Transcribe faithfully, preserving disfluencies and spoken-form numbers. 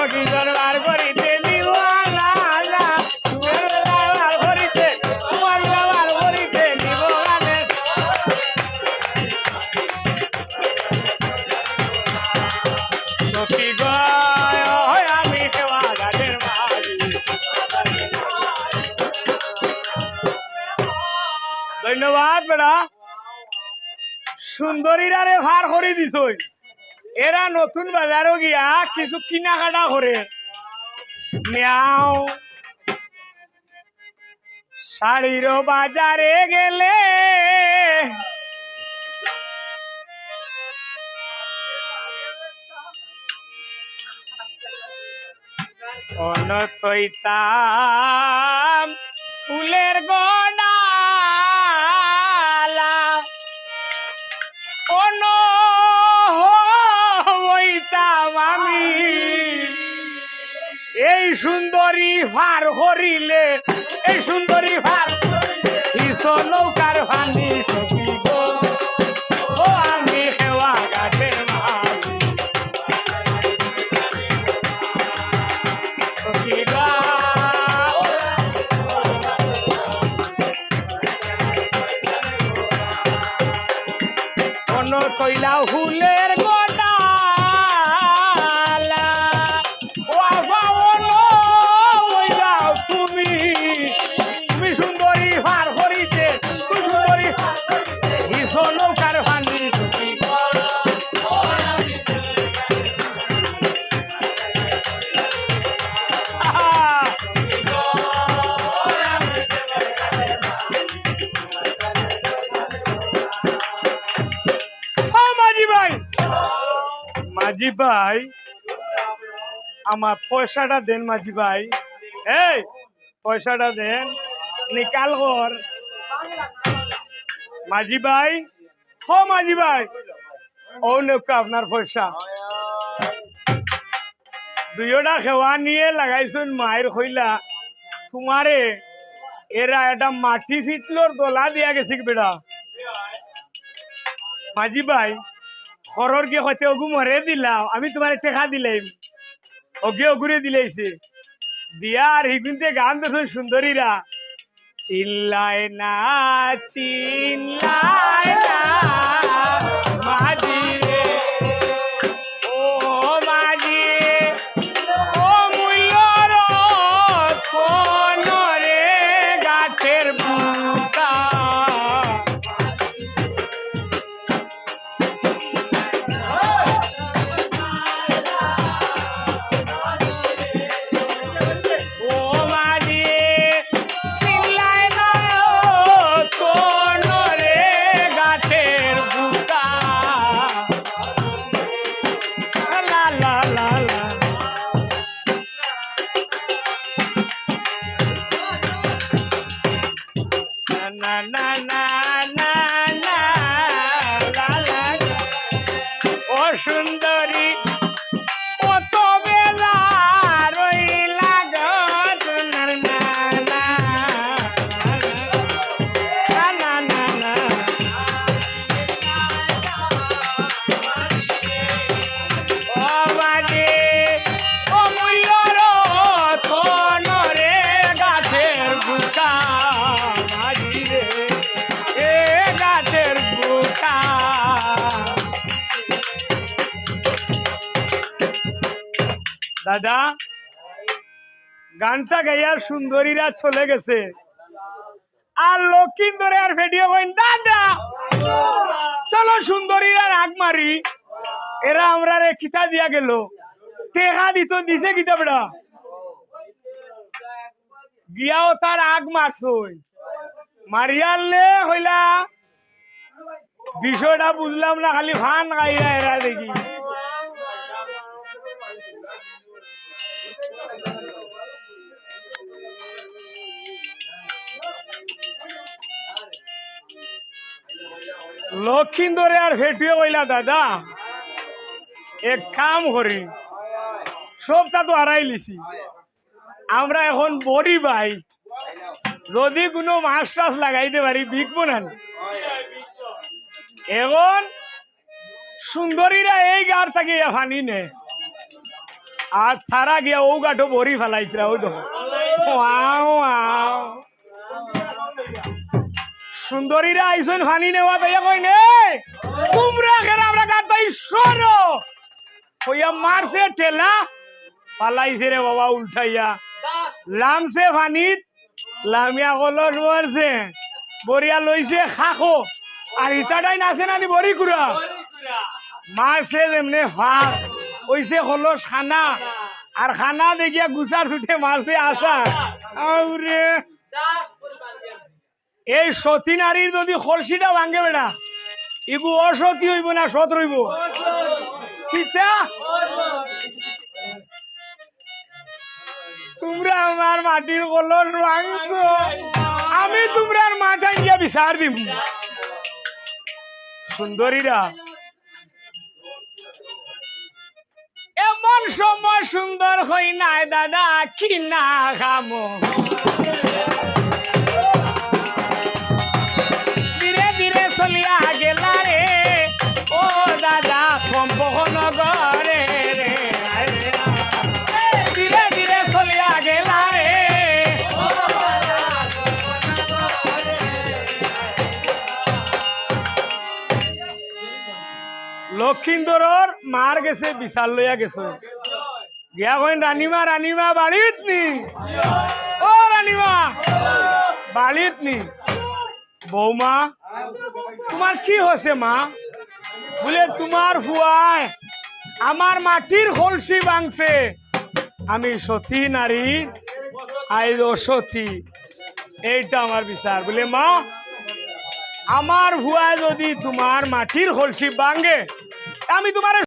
কি দরবার করিতে নিব আলা আলা, তুমি দরবার করিতে, তোমার দরবার করিতে নিব গানে। সখী গো, আমি কেওয়া গানের মাঝি। ধন্যবাদ বেটা। সুন্দরীরারে ফার করি দিছইন। এরা নতুন বাজারো গিয়া কিছু কিনাকাটা করে। মিয়াও। শাড়ির বাজারে গেলে অন থইতাম ফুলের গডালা, অন হইতাম আমি। এই সুন্দরী ফার করিলে, এই সুন্দরী ফার করিলে, ইস নৌকার পানি সখী গো, ও আমি কেওয়া গানের মাঝি। অন থইলা ফুলের গডালা, ও আফা, অন অইলাও তুমি, তুমি সুন্দরী ফার করিতে, তুমি সুন্দরী, ইস নৌকার পানি সখী। ও মাঝি ভাই, মাঝি ভাই, আমার পয়সাটা দেন মাঝি ভাই। এই পয়সাটা দেন, নিকাল কর। মাঝি ভাই, ও মাঝি ভাই, অউ নেউক্কা আপনার পয়সা। দুইওটা খেওয়া নিয়ে লাগাইছইন মাইর কইলা, তুমারে এরা এটা মাটি ফিতলর দলা দিয়া গেছে কি বেটা? মাঝি ভাই, খরর গিয়ে কইতে, "ওগু মরে দিলাও, আমি তুমারে টেকা দিলাইমু।" ওগে ওগুরে দিলাইছে। দিয়া আর হিগুনতে গান দেছইন সুন্দরীরা। চিল্লায় না, চিল্লায় না, মাঝি রে, ও মাঝি, ও মূল্য রতন রে, গাছের বুকা। ও মাঝি, চিল্লায় না, ও কোন রে গাছের বুকা। লা, লা, লা, লা। না, না, না, না, না, লা, লা, লা। ও সুন্দরী, কত বেলা রইলা গো, না, না, না, না, না, না। ও মাঝি, অমূল্য রতন রে গাছের বুকা, মাঝি রে, এ গাছের বুকা। দাদা, গানটা গাইয়া সুন্দরীরা চলে গেছে। আর লক্ষিন্দরে আর ফেটিয়ে কইন, "দাদা, চলো সুন্দরীরার আগ মারি, এরা আমরারে কিতা দিয়া গেল, টেকা দিত, দিছে কিতা বেটা?" গিয়াও তার আগ মারছইন, মারিয়ালে কইলা, "বিষয়টা বুঝলাম না, খালি ফান খাইরা এরা দেখি।" লক্ষিন্দরে আর ফেটুয়ে কইলা, "দাদা, এক কাম করি, সবটা তো হারাইলিছি, আমরা এখন বড়ি ভাই, যদি কুনু মাছ টাছ লাগাইতে পারি, বিকবো না নি?" এখন সুন্দরীরা এই গার থাকি ইয়া পানি নে, আর তারা গিয়া অউ গাটো বড়ি ফালাইতরা, অউ দেখো। Wow, wow. সুন্দরীরা আইছইন পানি নেওয়াত, তাইয়া কইন, "এই, তুমরা কেরা, আমরা গাত তাই সরো।" কইয়া মারছে ঠেলা, ফালাইছে রে বাবা উল্টাইয়া। লামছে পানিত, লামিয়া কলস মারছে, বড়িয়া লইছে খাকো। আর ইতাটাই নাছে নানি বড়ি কুড়া। মারছে যেমনে ফাক, অইছে কলস খানা। আর খানা দেখিয়া গুছার ছুটে মারছে আশা। আউরে। এই সতী নারীর যদি কলসিটা ভাঙ্গে বেটা, ইগু অসতী অইবো না সৎ রইবো? কিতা? তুমরা আমার মাটির কলস ভাঙছো, আমি তুমরার মাথায় গিয়া বিচার দিমু। সুন্দরীরা, এমন সময় সুন্দর হই নাই দাদা, কি না খামো। ধীরে ধীরে চলিয়া গেলা রে, ও দাদা, সম্পহ নগরে রে। ধীরে ধীরে চলিয়া গেলা রে। লক্ষিন্দরর মার গেছে বিচার লইয়া গেছে। গিয়া কইন, "রানীমা, রানীমা, বাড়িত নি? ও রানীমা, বাড়িত নি?" "বৌমা, তুমার কি হইছে মা?" বুলে, "তুমার ফুয়ায় আমার মাটির কলসি ভাঙছে, আমি সতী নারী, আইজ অসতী।" এইটা আমার বিচার। বুলে, "মা, আমার ফুয়ায় যদি তুমার মাটির কলসি ভাঙে, আমি তুমারে